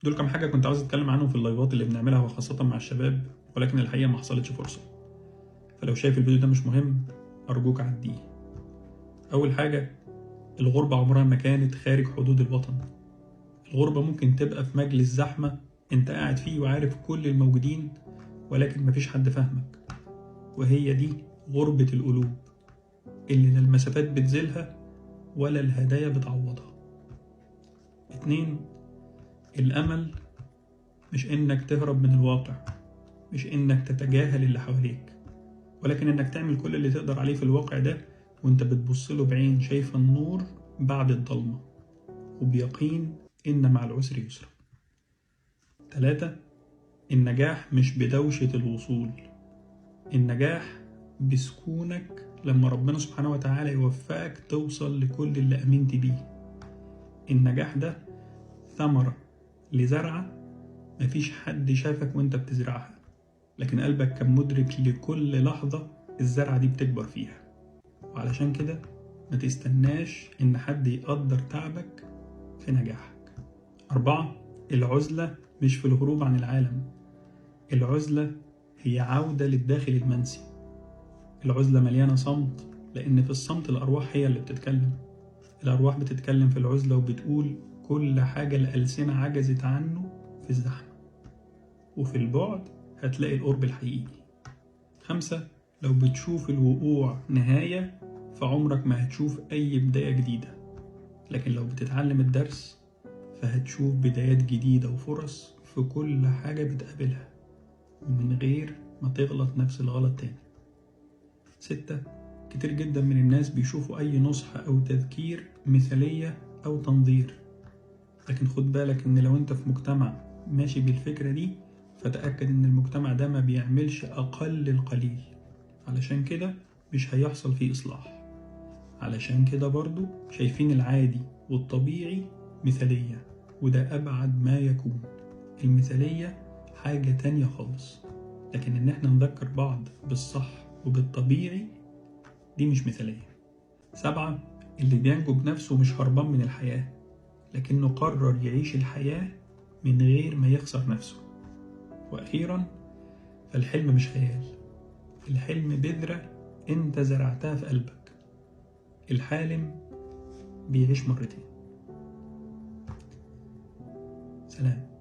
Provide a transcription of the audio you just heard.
دول كام حاجة كنت عاوز أتكلم عنهم في اللايفات اللي بنعملها وخاصة مع الشباب، ولكن الحقيقة ما حصلتش فرصة. فلو شايف الفيديو ده مش مهم أرجوك عديه. أول حاجة، الغربة عمرها ما كانت خارج حدود الوطن. الغربة ممكن تبقى في مجلس زحمة انت قاعد فيه وعارف كل الموجودين، ولكن مفيش حد فاهمك، وهي دي غربة القلوب اللي لا المسافات بتزيلها ولا الهدايا بتعوضها. 2، الأمل مش إنك تهرب من الواقع، مش إنك تتجاهل اللي حواليك، ولكن إنك تعمل كل اللي تقدر عليه في الواقع ده وإنت بتبص له بعين شايفة النور بعد الضلمة، وبيقين إن مع العسر يسرا. 3، النجاح مش بدوشة الوصول، النجاح بسكونك لما ربنا سبحانه وتعالى يوفقك توصل لكل اللي أمنت بيه. النجاح ده ثمرة لزرعة مفيش حد شافك وانت بتزرعها، لكن قلبك كان مدرك لكل لحظة الزرعة دي بتكبر فيها. وعلشان كده ما تستناش إن حد يقدر تعبك في نجاحك. 4، العزلة مش في الهروب عن العالم، العزلة هي عودة للداخل المنسي. العزلة مليانة صمت، لأن في الصمت الأرواح هي اللي بتتكلم. الأرواح بتتكلم في العزلة وبتقول كل حاجة الألسنة عجزت عنه في الزحمة، وفي البعد هتلاقي القرب الحقيقي. 5، لو بتشوف الوقوع نهاية فعمرك ما هتشوف أي بداية جديدة، لكن لو بتتعلم الدرس فهتشوف بدايات جديدة وفرص في كل حاجة بتقابلها، ومن غير ما تغلط نفس الغلط تاني. 6، كتير جدا من الناس بيشوفوا أي نصح أو تذكير مثالية أو تنظير، لكن خد بالك إن لو أنت في مجتمع ماشي بالفكرة دي فتأكد إن المجتمع ده ما بيعملش أقل القليل، علشان كده مش هيحصل فيه إصلاح. علشان كده برضو شايفين العادي والطبيعي مثالية، وده أبعد ما يكون. المثالية حاجة تانية خالص، لكن إن احنا نذكر بعض بالصح وبالطبيعي دي مش مثالية. 7، اللي بينجو بنفسه مش هربان من الحياة، لكنه قرر يعيش الحياة من غير ما يخسر نفسه. وأخيرا، فالحلم مش خيال، الحلم بذرة انت زرعتها في قلبك. الحالم بيعيش مرتين. سلام.